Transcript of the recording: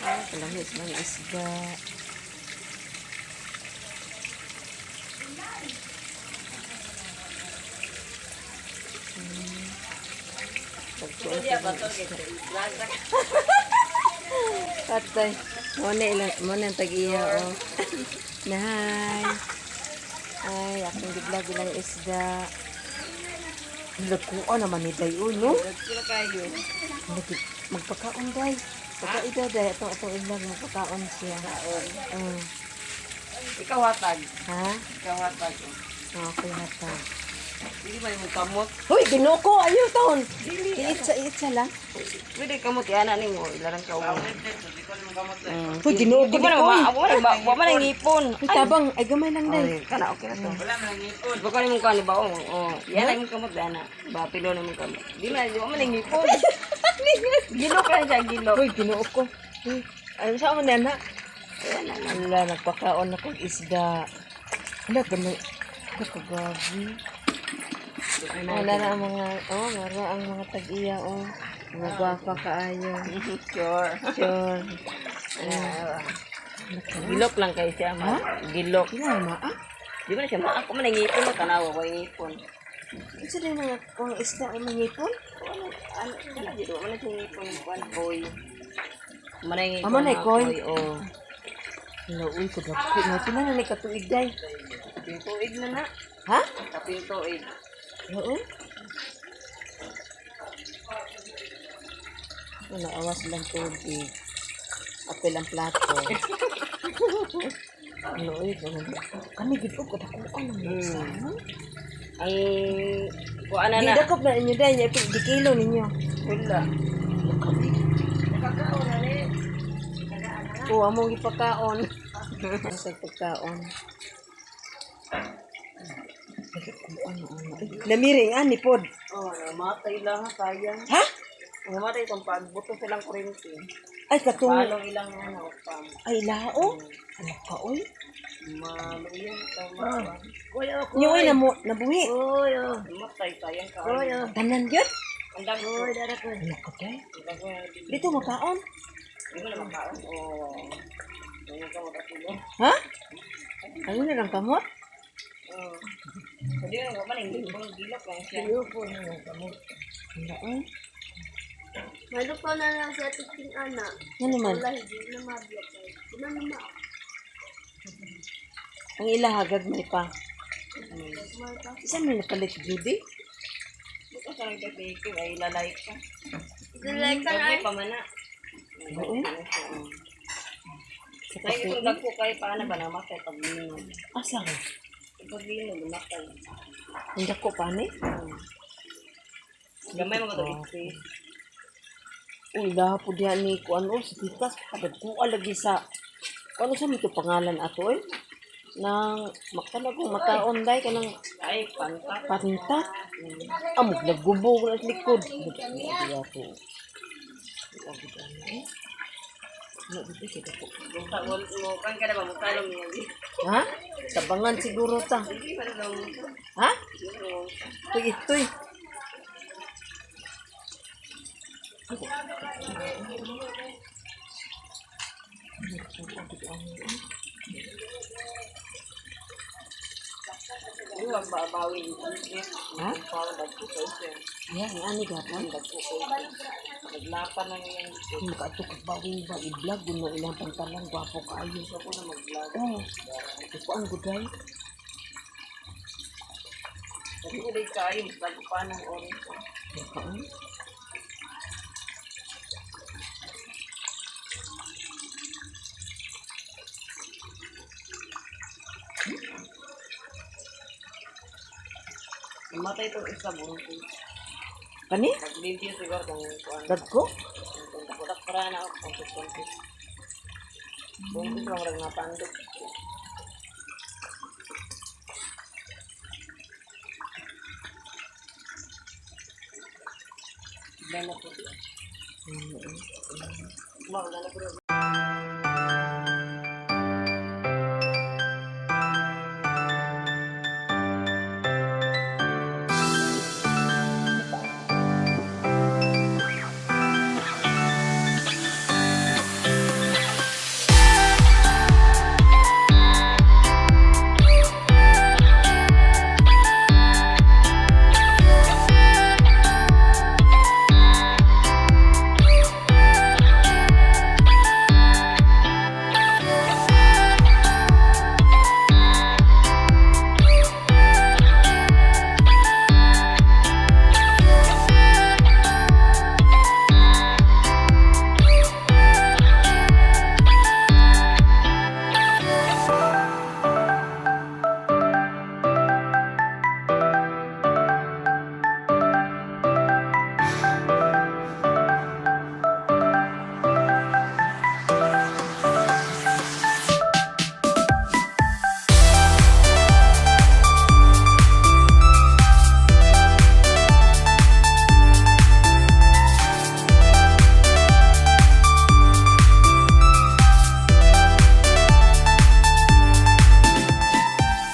Ay, kalamis ng isda. Hmm. Patay. Mo na ilang, mo na ang tag-iya, oh. Nahay. Ay, akong giblag ilang isda. Nagkuha naman ni Day, oh, no? Sila kayo. Magpakaon, Day. Pagkaida, Day. Atong atong ilag, magpakaon siya. Kaon. Oh. Ikaw hatag. Ha? Ikaw hatag. Okay, hatag. Hindi ba yung kamot? Hoy, ginoko! Ayaw, taon! Iitsa, iitsa lang. Pwede kamot yan ani mo ilarang ka. Hoy, ginoo Di ba na ma, wa man ba, wa man ang ngipon. Hoy, tabang. Ay, gamay lang, Day. Ay, kana okay na to. Wala man ang ngipon. Baka ni mong kani ba oh. Oh, yan ay mong kamot ana. Ba pilo na mong kamot. Di man, di wa man ang ngipon. Gilok lang siya, gilok. Hoy, ginoo ko. Hoy, ano sa man na? Ayan na. Ala, nagpakaon akong isda. Ala, gamay. Ala, kagabi. Wala na ang mga, oh, wala ang mga tag-iya, oh. Mga gwapa kaayo. Sure. Sure. Gilok lang kay siya, ma. Gilok. Di na, ma, ah. Di ba na siya ma, ako man ang ngipon mo tanawa ko ang ngipon. Unsa din mga kung isda ay mangipon? Ano ano kana di ba man siya ngipon kuan koy. Man ang ngipon. Ah, man ay nga, koy. Oh. Ala, uy, kagapit. Nga, pila na ni katuig, day. Kaping tuig na na. Ha? Kaping tuig. Oo. Wala, awas lang tubig. Apel ang plato. Ano, uy, ganun. Kami, gid ko, kadakuan ang mga Ang kuan na Di na. dakop na inyo dahil, di kilo ninyo. Wala. Oo, among ipakaon. Sa pagkaon. Ano, ano. Lamiring, ani pod. Oh, namatay lang ha, sayang. Ha? Namatay itong pagbuto silang kurinti. Ay, katong, Palong ilang ano, pam. ay, lao. Ano ka, oy? Maluyan, tama. Kuya, Yung oy, namu, nabuhi. Kuya. Namatay, sayang ka. Kuya. Tanan yun? Ang dami. Kuya, Ano ka, day? Dito, makaon. Di mo na makaon. Oh. Ano ka makatulong? Ha? Ano na lang kamot? Oh. Hindi na naman, hindi ko gilok lang siya. Wala, oy. Malupa na lang sa titing anak. Ano man? Wala, hindi na mabiyak. Hindi na ma. Ang ilahagag may pa. Isa may napalit, Judy? Buto sa lang kay ay ilalike ka. Like ka na. Ay, pamana. Oo. Sa Ay, kape. itong dagko kay paano ba namatay paglinog? Asa ka? Paglinog, namatay. Ang dako pa ni? Gamay mga to iti. Uy, laha po diyan ni kuan o sa titas. Kadagkuan lagi sa kuan sa mito pangalan ato eh. Nang makanag makaon day kanang Ay, panta. patinta. Amog nagubo ko na sa likod. Di ako. Ano dito kita ko? Sa mo kan kada ba mo talong niya. Ha? Tabangan siguro ta. Hindi pa na mo. Ha? Itoy, itoy. Di ba babawi? Ha? Parang dagko kay siya. Yeah, ang ani gapon. Dagko kay. Naglapan na niya. Makato ka bawing ba i-vlog na ilang pantalan gwapo kaayo. Ako na mag-vlog. Oh. Ito ang guday. Dagko day kayo, mas bago pa ng oras. Makaon. Namatay itong isa buntis. Kani? Naglimpyo siguro kung kuan. Dagko? Kung kudak para na ako buntis. Buntis lang rin natandok. Wala na po. Wala na po.